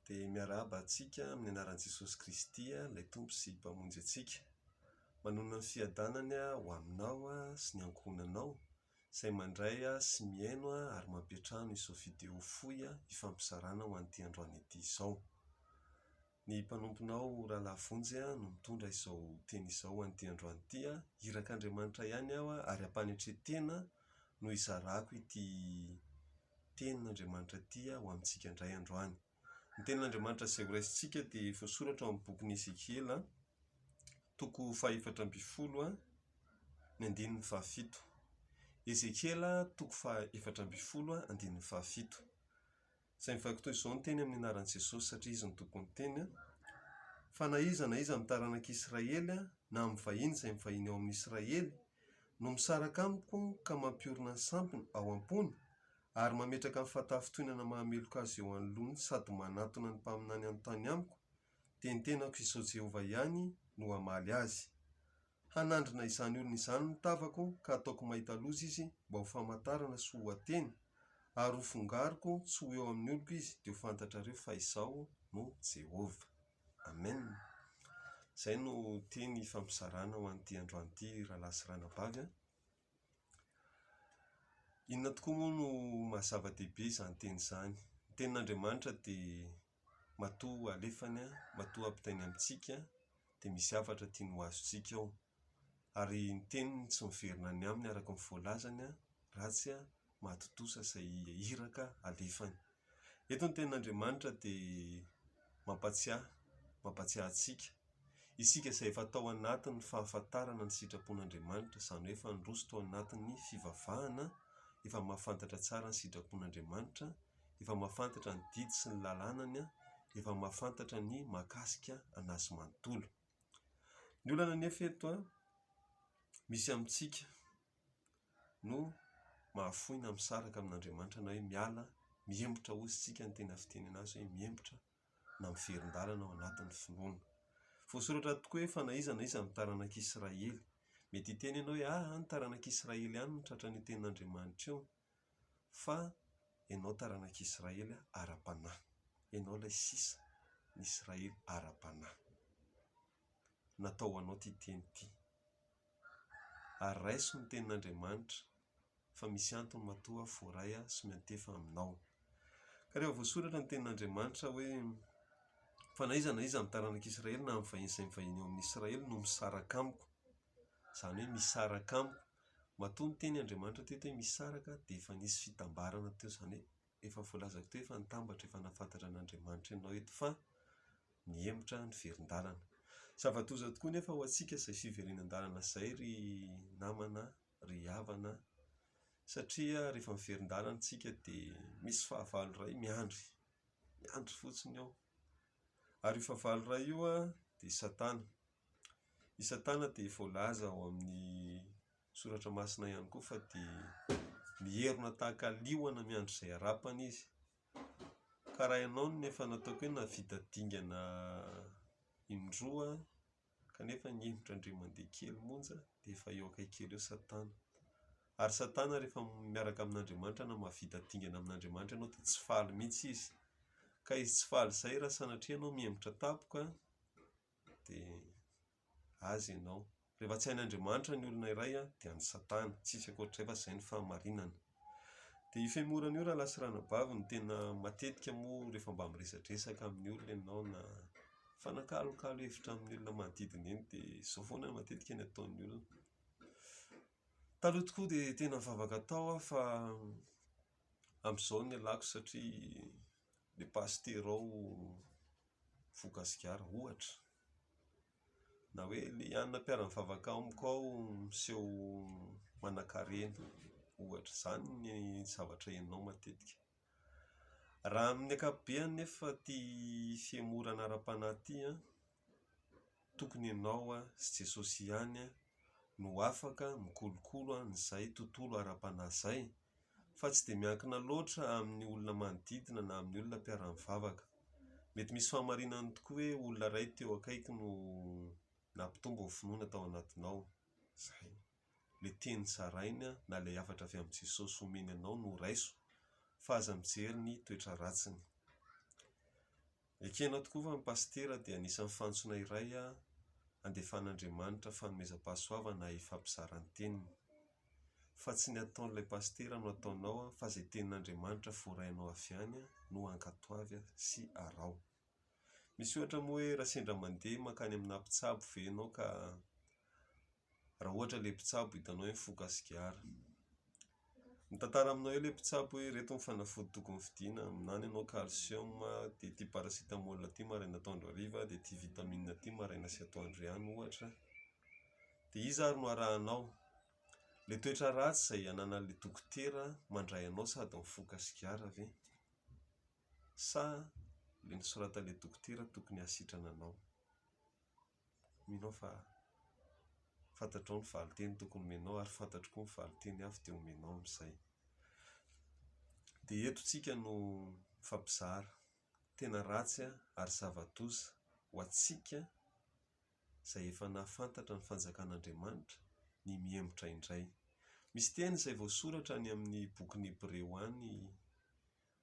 Dia miarahaba antsika amin'ny anaran'i Jesosy Kristy, ilay Tompo sy Mpamonjy antsika. Manonona ny fiadanany ho aminao sy ny ankohonanao, izay mandray sy mihaino ary mampiantrano izao video fohy ifampizarana ho an'ity androany ity izao. Ny mpanomponao Rahalahy Vonjy no mitondra izao teny izao ho an'ity androany ity. Irak'Andriamanitra ihany aho ary am-panetren-tena no hizarako ity Tenin'Andriamanitra ity ho amintsika indray androany. Ny Tenin'Andriamanitra izay horaisintsika dia voasoratra ao amin'ny bokin'i Ezekiela, toko fahefatra ambin'ny folo, ny andininy fahafito. Ezekiela, toko fahefatra ambin'ny folo, andininy fahafito. Izay mivaky toy izao ny teny amin'ny anaran'i Jesosy satria Izy no Tompon'ny teny, Fa na iza na iza amin'ny taranak'Israely na amin'ny vahiny izay mivahiny ao amin'Israely no misaraka amiko ka mampiorina ny sampiny ao am-pony ary mametraka ny fahatafintohinana mahameloka azy eo anoloany sady manatona ny mpaminany hanontany amiko, dia ny tenako izao Jehovah ihany no hamaly azy. Hanandrina izany olona izany ny tavako ka hataoko mahita loza izy mba ho famantarana sy ho ohateny, ary hofongariko tsy ho eo amin'ny oloko izy, dia ho fantatrareo fa Izaho no Jehovah. Amen. Izay no teny ifampizarana ho an'ity androany ity rahalahy sy ranabavy a. Inona tokoa moa no maha zava-dehibe izany teny izany? Ny tenin'Andriamanitra dia matoa alefany, matoa ampitainy amintsika dia misy hafatra tiany ho azontsika ao. Ary ny teniny tsy miverina any aminy araka ny voalazany raha tsy mahatontosa izay iraka alefany. Eto ny tenin'Andriamanitra dia mampatsiahy, mampatsiahy antsika, isika izay efa tao anatin'ny fahafantarana ny sitrapon'Andriamanitra, izany hoe efa niroso tao anatin'ny fivavahana, efa mahafantatra tsara ny sitrapon'Andriamanitra, efa mahafantatra ny didy sy ny lalànany, efa mahafantatra ny mahakasika an'azy manontolo. Ny olana anefa eto, misy amintsika no mahafoy na misaraka amin'Andriamanitra na hoe miala, mihemotra hozy isika ny tena fiteny anazy hoe mihemotra na miverin-dalana ao anatin'ny finoana. Voasoratra tokoa hoe fa na iza na iza amin'ny taranak'Israely. Mety hiteny ianao hoe aa ny taranak'Israely ihany no tratran'io tenin'Andriamanitra io fa ianao taranak'Israely ara-panahy. Ianao ilay sisa ny Israely ara-panahy. Natao ho anao ity teny ity. Ary raiso ny tenin'Andriamanitra fa misy antony matoa voaray sy miantefa aminao. Ka rehefa voasoratra ny tenin'Andriamanitra hoe fa na iza na iza amin'ny taranak'Israely na amin'ny vahiny izay mivahiny eo amin'Israely no misaraka amiko. Izany hoe misaraka amiko. Matoa niteny Andriamanitra teto hoe misaraka dia efa nisy fitambarana teo izany hoe efa voalazako teo efa nitambatra efa nahafantatra an'Andriamanitra ianao eto fa nihemotra niverin-dalana. Zava-doza tokoa nefa ho antsika izay fiverenan-dalana izay ry namana, ry havana, satria rehefa miverin-dalana isika dia misy fahavalo iray miandry, miandry fotsiny eo. Ary io fahavalo iray io dia i Satana. I Satana dia voalaza ao amin'ny soratra masina ihany koa fa dia mierona tahaka liona miandry izay harapany izy. Ka raha ianao no efa nataoko hoe nahavita dingana indroa kanefa nihemotra indray mandeha kely monja dia efa eo akaiky kely eo Satana. Ary Satana rehefa miaraka amin'Andriamanitra na mahavita dingana amin'Andriamanitra ianao dia tsy faly mihitsy izy. Ka izy tsy faly izay raha sanatria ianao mihemotra tampoka dia azy ianao. Rehefa tsy hain'Andriamanitra ny olona iray dia an'i Satana. Tsisy ankoatr'izay fa izay no fahamarinana. Dia io fihemorana io rahalahy sy ranabavy no tena matetika moa rehefa mba miresadresaka amin'ny olona ianao na mifanakalokalo hevitra amin'ny olona manodidina eny dia izao foana matetika ny ataon'ny olona. Taloha tokoa dia tena nivavaka tao aho fa amin'izao nialako satria ilay pasitera ao mifoka sigara ohatra. Na hoe ilay anona mpiara-mivavaka amiko ao miseho manankarena ohatra. Izany ny zavatra henonao matetika. Raha amin'ny ankapobeny anefa ity fihemorana ara-panahy ity an, tokony ianao sy Jesosy ihany no afaka mikolokolo an'izay tontolo ara-panahy izay fa tsy dia miankina loatra amin'ny olona manodidina na amin'ny olona mpiara-mivavaka. Mety misy fahamarinany tokoa hoe olona iray teo akaiky no nampitombo ny finoana tao anatinao. Izay. Ilay teny zarainy na ilay hafatra avy amin'i Jesosy omeny anao no raiso fa aza mijery ny toetra ratsiny. Ekenao tokoa fa ny pasitera dia anisan'ny fantsona iray andefan'Andriamanitra fanomezam-pahasoavana hifampizara ny teniny. Fa tsy ny ataon'ilay pasitera no ataonao fa izay tenin'Andriamanitra voarainao avy any no ankatoavy sy araho. Misy ohatra moa hoe raha sendra mandeha mankany amina mpitsabo ve ianao ka raha ohatra ilay mpitsabo hitanao hoe mifoka sigara. Mitantara aminao eo ilay mpitsabo hoe ireto ny fanafody tokony vidiana, amin'izany ianao calcium, dia ity paracétamol ity maraina atoandro hariva, dia ity vitamine ity maraina sy atoandro ihany ohatra. Dia iza ary no arahanao? Ilay toetra ratsy izay ananan'ilay dokotera mandray anao sady mifoka sigara ve? Sa ilay nosoratan'ilay dokotera tokony hahasitrana anao? Mino aho fa fantatrao ny valinteny tokony omenao ary fantatro koa ny valinteny avy dia omenao amin'izay. Dia eto tsika no mifampizara. Tena ratsy ary zava-doza ho antsika izay efa nahafantatra ny fanjakan'Andriamanitra ny mihemotra indray. Misy teny izay voasoratra any amin'ny bokin'ny Hebreo any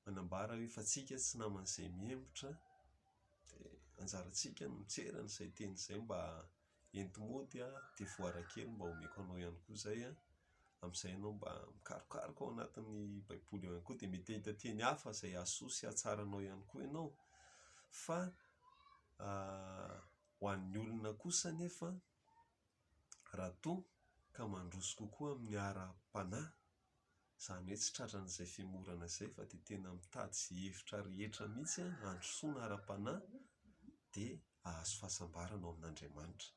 manambara hoe fa tsika tsy naman'izay mihemotra dia anjarantsika no mitsera an'izay teny izay mba enti-mody dia voara kely mba omeko anao ihany koa izay amin'izay ianao mba mikarokaroka ao anatin'ny baiboly ao ihany koa dia mety hahita teny hafa izay hahasoa sy hahatsara anao ihany koa ianao fa ho an'ny olona kosa anefa raha toa ka mandroso kokoa amin'ny ara-panahy Izany hoe tsy tratran'izay fihemorana izay fa dia tena mitady izay hevitra rehetra mihitsy handrosoana ara-panahy dia hahazo fahasambarana ao amin'Andriamanitra.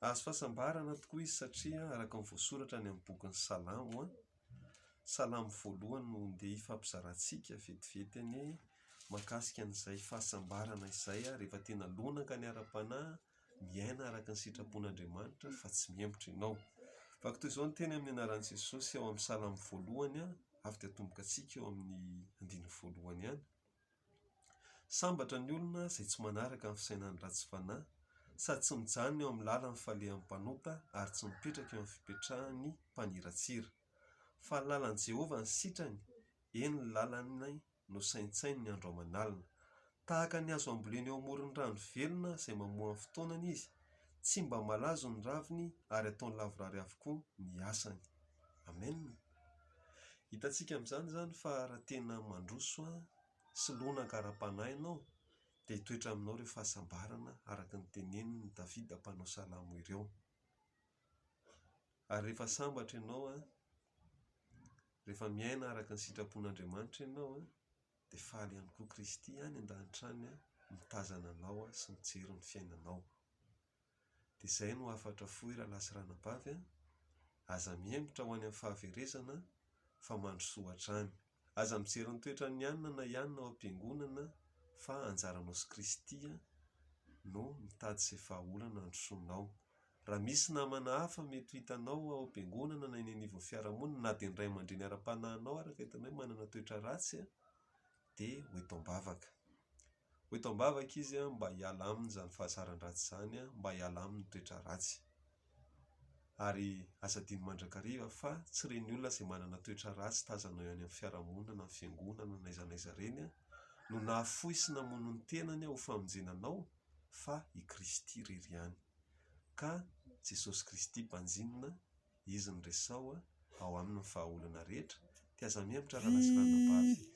Hahazo fahasambarana tokoa izy satria araka ny voasoratra any amin'ny bokin'ny Salamo, Salamo voalohany no ndeha hifampizarantsika vetivety anie mahakasika an'izay fahasambarana izay rehefa tena lonaka ny ara-panahy miaina araka ny sitrapon'Andriamanitra fa tsy mihemotra ianao. Vaky toy izao ny teny amin'ny anaran'i Jesosy ao amin'ny Salamo voalohany, avy dia atomboka antsika eo amin'ny andininy voalohany ihany. Sambatra ny olona izay tsy manaraka ny fisainan'ny ratsy fanahy, sady tsy mijanona eo amin'ny lalan'ny falehan'ny mpanota ary tsy mipetraka eo amin'ny fipetrahan'ny mpaniratsira. Fa ny lalan'i Jehovah ny sitrany, eny ny lalany nosaintsaininy andro aman'alina. Tahaka ny hazo ambolena eo amoron'ny rano velona izay mamoa amin'ny fotoanany izy, tsy mba malazo ny raviny ary ataony lavorary avokoa ny asany. Amen. Hitantsika amin'izany izany fa raha tena mandroso sy lonaka ara-panahy ianao dia hitoetra aminao ireo fahasambarana araka ny tenenin'i Davida mpanao salamo ireo. Ary rehefa sambatra ianao, rehefa miaina araka ny sitrapon'Andriamanitra ianao, dia faly ihany koa Kristy any an-danitra any mitazana anao sy mijery ny fiainanao. Dia izay no hafatra fohy rahalahy sy ranabavy, aza mihemotra ho any amin'ny fahaverezana fa mandrosoa hatrany. Aza mijery ny toetran'ny anona na i anona ao am-piangonana fa anjaranao sy Kristy no mitady izay vahaolana handrosoanao. Raha misy namana hafa mety ho hitanao ao am-piangonana na eny anivon'ny fiarahamonina na dia ny ray aman-dreny ara-panahinao ary ka hitanao hoe manana toetra ratsy dia ho eto am-bavaka. Ho eto am-bavaka izy mba hiala aminy izany fahazaran-dratsy izany, mba hiala aminy ny toetra ratsy. Ary aza adino mandrakariva fa tsy ireny olona izay manana toetra ratsy tazanao eo any amin'ny fiarahamonina na ny fiangonana na aiza na aiza ireny no nahafoy sy namono ny tenany ho famonjena anao fa i Kristy irery ihany. Ka Jesosy Kristy banjinina, Izy no resaho, ao Aminy ny vahaolana rehetra, dia aza mihemotra rahalahy sy ranabavy.